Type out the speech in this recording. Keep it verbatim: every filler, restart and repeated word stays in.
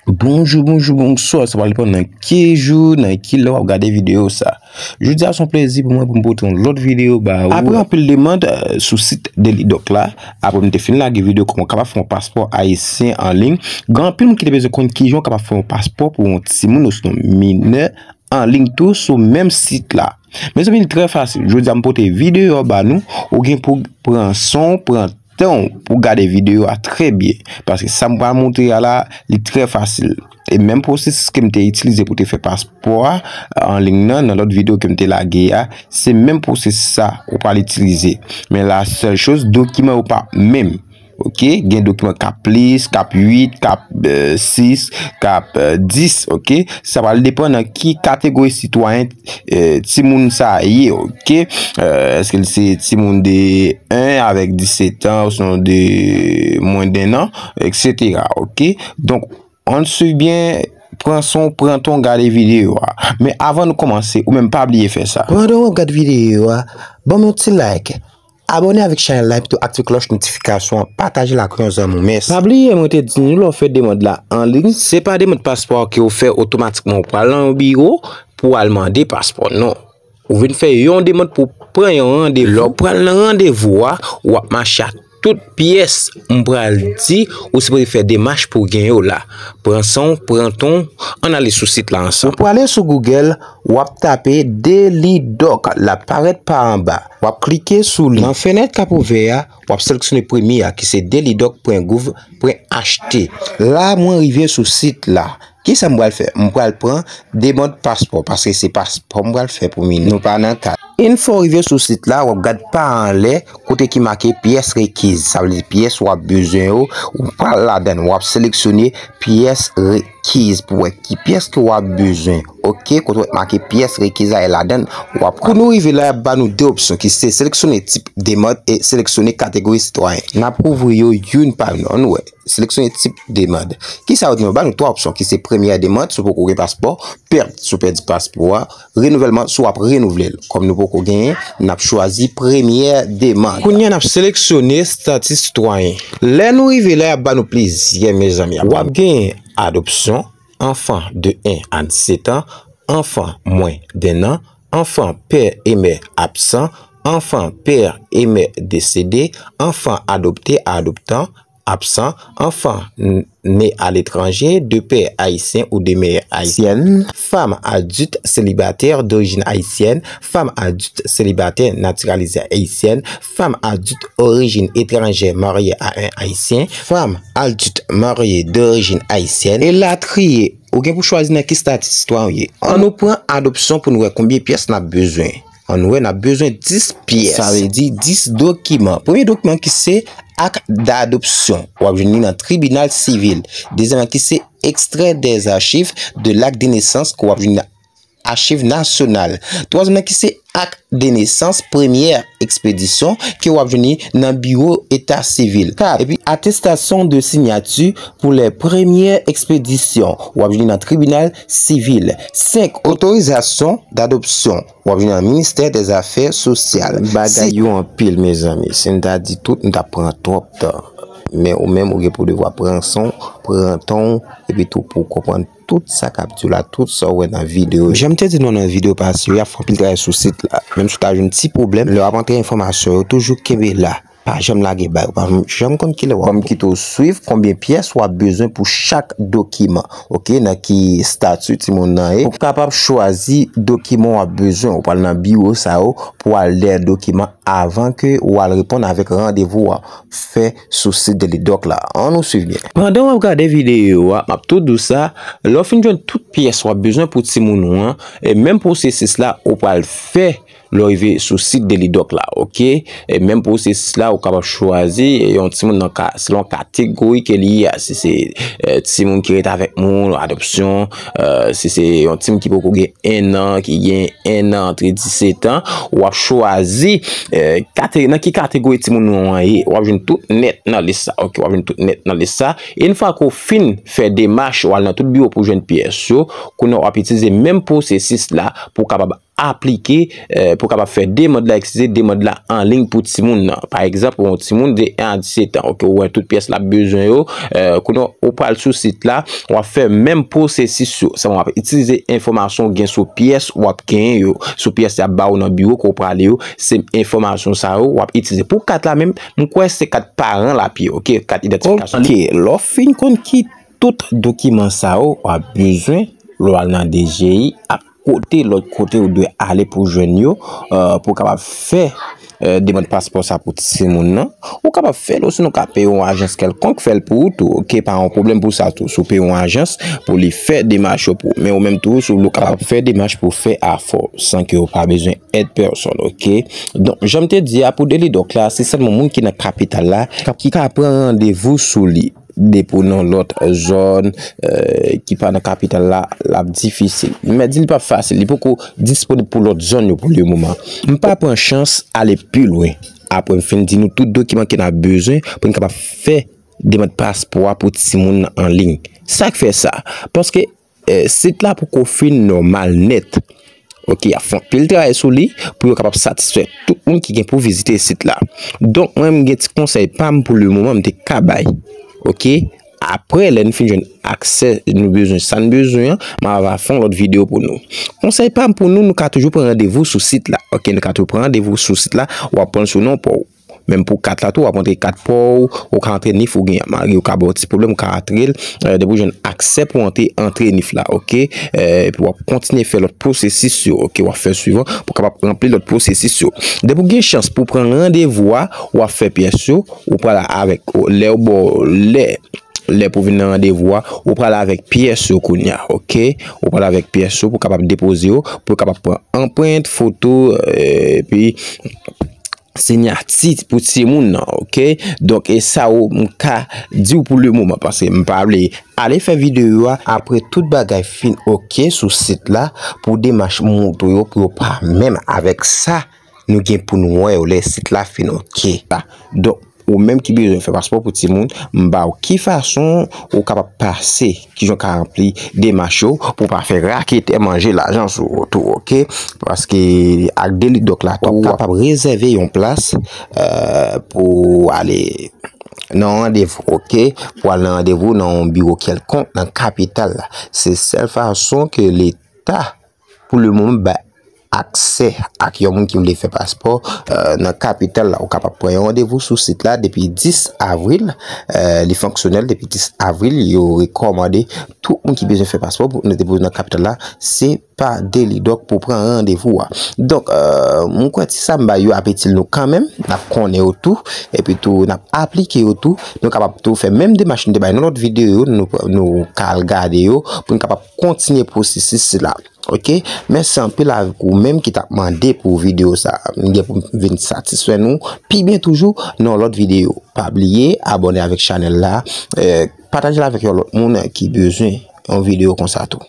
Bonjou, bonjou, bonswa. Sa pral depann nan ki jou, nan ki lè w ap gade videyo sa. Jodi a se yon plezi pou mwen pou m pote yon lòt videyo ba ou. Apre anpil demann, eh, sou sit Delidoc la, apre m te fin lage videyo kòman w kapab fè yon paspò ayisyen an liy, gen anpil moun ki te bezwen konn kijan w kapab fè yon paspò pou yon timoun osnon minè an liy tou sou menm sit la. Mezanmi, li trè fasil. Jodi a m pote videyo ba nou, ou gen pou pran san w, pran tan w pou gade videyo a trè byen. Paske sa m pral montre a la, li trè fasil. E menm pwosesis ke m te itilize pou te fè paspò a an liy nan, nan lòt videyo ke m te lage a, se menm pwosesis sa ou pral itilize. Men la sèl choz, dokiman yo pa menm. Oke, gen dokiman k ap plis, k ap uit, k ap, eh, sis, k ap, eh, dis, oke. Sa pral depann nan ki kategori sitwayen, eh, timoun sa a ye, oke. Eh, èske l se timoun de en avèk disèt an, osnon de mwens de en an, etsetera, oke. Donk, ann swiv byen, pran san w, pran tan w gade videyo a. Men avan nou kòmanse, ou menm pa bliye fè sa. Pandan w ap gade videyo a, ban m yon ti like. Abòne avèk chanèl la, epi tou aktive klòch notifikasyon an, pataje l ak yon zanmi w. Mèsi. Pa bliye, mwen te di nou lè w fè demann la an liy, se pa demann paspò ke w fè otomatikman ou pral nan yon biwo pou w al mande paspò, non. Ou vin fè yon demann pou w pran yon randevou. Lè w pral nan randevou a, w ap mache ak tout pyès m pral di ou sipoze fè demach pou w gen yo la. Pran san w, pran tan w, ann ale sou sit la ansanm. Ou prale sou Google, w ap tape Delidoc, l ap parèt pa anba. W ap klike sou li. Nan fenèt k ap ouvè a, w ap seleksyone premye a ki se delidoc pwen gouv pwen achte. La, mwen rive sou sit la. Kisa m pral fè? M pral pran demann paspò, paske se paspò m pral fè pou minè. Nou pa nan kad. Yon fwa w rive sou sit la, w ap gad pa anlè, kote ki make pyès rekiz. Sa vle di pyès w ap bezwen yo, ou pral ladan, w ap seleksyone pyès rekiz pou wè ki pyès ke w ap bezwen. Oke, kote w make pyès rekiz la, e ladan, w ap pran. Kou nou rive la, y ap ba nou de opsyon, ki se seleksyone tip demann e seleksyone kategori sitwayen. N ap ouvri yo youn pa youn, ann wè. Seleksyone tip demann. Kisa yo di nou? Ba nou twa opsyon, ki se premyè demann, si w poko gen paspò, pèt, si w pèdi paspò a, renouvèlman, si w ap renouvle l. Kòm nou poko genyen, n ap chwazi premyè demann. Kounye a, n ap seleksyone estati sitwayen. Lè nou rive la, y ap ba nou plizyè, mezanmi. W ap genyen adopsyon, enfant de un à dix-sept ans, enfant moins d'un an, enfant père et mère absent, enfant père et mère décédé, enfant adopté à adoptant, absent, enfant n- né à l'étranger de père haïtien ou de mère haïtienne, femme adulte célibataire d'origine haïtienne, femme adulte célibataire naturalisée haïtienne, femme adulte origine étrangère mariée à un Haïtien, femme adulte mariée d'origine haïtienne, elatriye. Ou gen pou chwazi nan ki estati sitwayen w ye. Ann nou pran adopsyon pou n wè konbyen pyès n ap bezwen. Ann wè, n ap bezwen dis pyès. Sa vle di dis dokiman. Premye dokiman ki se ak dadopsyon. W ap jwenn li nan tribinal sivil. Dezyèm nan ki se extrait des archives de l'acte de naissance ke w ap jwenn nan Achiv Nasyonal. Twazyèm nan ki se ak de nesans premyè ekspedisyon ke w ap jwenn li nan biwo eta sivil. Kat, epi attestation de signature pour les premières expéditions. W ap jwenn li nan tribinal sivil. Senk, otorizasyon dadopsyon. W ap jwenn nan ministè dè zafè sosyal. Bagay yo anpil, mezanmi. Si n ta di tout, n t ap pran twòp tan. Men ou menm, ou gen pou devwa pran san w, pran tan w, epi tou pou w konprann tout sa k ap di w la, tout sa w wè nan videyo yo. Jan m te di nou nan videyo pase yo, y ap fè anpil travay sou sit la. Menm si w ta jwenn ti pwoblèm, lè w ap antre enfòmasyon yo, toujou kenbe la. Pa janm lage bay, ou pa janm konn kilè w ap. Ban m kite w swiv konbyen pyès w ap bezwen pou chak dokiman. Oke, nan ki estati timoun nan ye. Ou kapab chwazi dokiman w ap bezwen. Ou pral nan biwo sa yo pou w al dèyè dokiman avan ke w al reponn avèk randevou w ap fè sou sit Delidoc la. Ann nou swiv byen. Pandan w ap gade videyo a, m ap tou di w sa, lè w fin jwenn tout pyès w ap bezwen pou timoun ou an, e menm pwosesis la ou pral fè lè w rive sou sit Delidoc la, oke? E menm pwosesis la, ou kapab chwazi yon timoun nan ka, selon kategori ke li ye a, si se, eh, timoun ki rete avèk moun, adopsyon, eh, si se yon timoun ki poko gen en an, ki gen en an antre disèt an, w ap chwazi, eh, kate-, nan ki kategori timoun ou an ye, w ap jwenn tout nèt nan lis sa, oke, w ap jwenn tout nèt nan lis sa. E yon fwa ke w fin fè demach, w al nan tout biwo pou jwenn pyès yo, kounye a w ap itilize menm pwosesis la pou w kapab aplike, eh, pou w kapab fè demann la, eskize, demann la an liy pou timoun nan. Pa egzanp, yon timoun de en a disèt an, oke, ou wè tout pyès l ap bezwen yo, eh, kounye a ou pral sou sit la, w ap fè menm pwosesis yo. Sa w ap itilize enfòmasyon w gen sou pyès w ap genyen yo, sou pyès y ap ba w nan biwo ke w prale yo, se enfòmasyon sa yo w ap itilize. Pou kat la menm, m kwè se kat paran l ap ye, oke, kat idantifikasyon li. Oke, lè w fin konn ki tout dokiman sa yo w ap bezwen, lè w al nan D G I ak kote, lòt kote ou dwe ale pou jwenn yo, eh, pou w kapab fè, eh, demann paspò sa pou timoun nan. Ou kapab fè l, osinon w ka peye yon ajans kèlkonk fè l pou ou tou, oke, pa yon pwoblèm pou sa tou. Si w peye yon ajans pou li fè demach yo pou ou. Men ou menm tou, si w vle, w kapab fè demach pou fè afè w san ke w pa bezwen èd pèsòn, oke? Donk, jan m te di a, pou deli dòk la, se sèlman moun ki nan kapital la k ap, ki ka pran randevou sou li. Depi w nan lòt zòn, eh, ki pa nan kapital la, l ap difisil. M mèt di li p ap fasil, li poko disponib pou lòt zòn yo pou le moman. M pa pran chans ale pi lwen. Apre m fin di nou tout dokiman ke n ap bezwen pou n kapab fè demann paspò a pou timoun nan an liy. Sa k fè sa? Paske, eh, sit la poko fin nòmal nèt. Oke, y ap fè anpil travay sou li pou yo kapab satisfè tout moun ki gen pou vizite sit la. Donk, mwen, m gen ti konsèy pa m pou le moman, m te ka bay. Oke? Apre, lè n fin jwenn aksè nou bezwen, sa n bezwen an, m a va fè yon lòt videyo pou nou. Konsèy pa m pou nou, nou ka toujou pran randevou sou sit la. Oke, nou ka toujou pran randevou sou sit la, w ap pran l sou non pa w. Menm pou kat la tou, w ap antre kat pa w, ou ka antre nif ou gen, malgre yo ka ba w ti pwoblèm, ou ka antre l, eh, depi w jwenn aksè pou antre, antre nif la, oke? Eh, epi w ap kontinye fè lòt pwosesis yo, oke? W ap fè swivan pou w kapab ranpli lòt pwosesis yo. Depi w gen chans pou w pran randevou a, w ap fè pyès yo, ou pral avèk, lè yo ba w lè, lè pou vin nan randevou a, ou pral avèk pyès yo kounye a, oke? Ou pral avèk pyès yo pou w kapab depoze yo, pou w kapab pran anprent, foto, eh, epi siyati pou timoun nan, oke? Donk, e sa yo m ka di w pou le moman, paske m pa vle ale fè videyo a apre tout bagay fin oke sou sit la pou demach moto yo, pou yo pa menm avèk sa nou gen pou nou wè yo lè sit la fin oke. Donk, ou menm ki bezwen fè paspò pou timoun, m ba w ki fason ou kapab pase, kijan w ka ranpli demach yo pou w pa fè raketè manje lajan sou ou tou, oke? Paske ak deli dòk la tou, w ap kapab rezève yon plas, eh, pou ale nan yon randevou, oke? Pou al nan randevou nan yon biwo kèlkonk nan kapital la. Se sèl fason ke Leta, pou le moman, bay aksè ak yon moun ki vle fè paspò, eh, nan kapital la. Ou kapab pran yon randevou sou sit la depi dis avril. Eh, li fonksyonèl depi dis avril. Yo rekòmande tout moun ki bezwen fè paspò pou nou depoze nan kapital la. Se pa deli dòk pou pran randevou a. Donk, eh, mwen kwè ti sa m bay yo ap itil nou kanmenm. N ap konnen yo tou. Epi tou, n ap aplike yo tou. Nou kapab tou fè menm demach nou te bay nan lòt videyo yo. Nou, nou ka al gade yo pou nou kapab kontinye pwosesis la. Oke? Mèsi anpil avèk ou menm ki t ap mande pou videyo sa. M gen pou m vin satisfè nou pi byen toujou nan lòt videyo. Pa bliye abòne avèk chanèl la, eh, pataje l avèk yon lòt moun ki bezwen yon videyo konsa tou.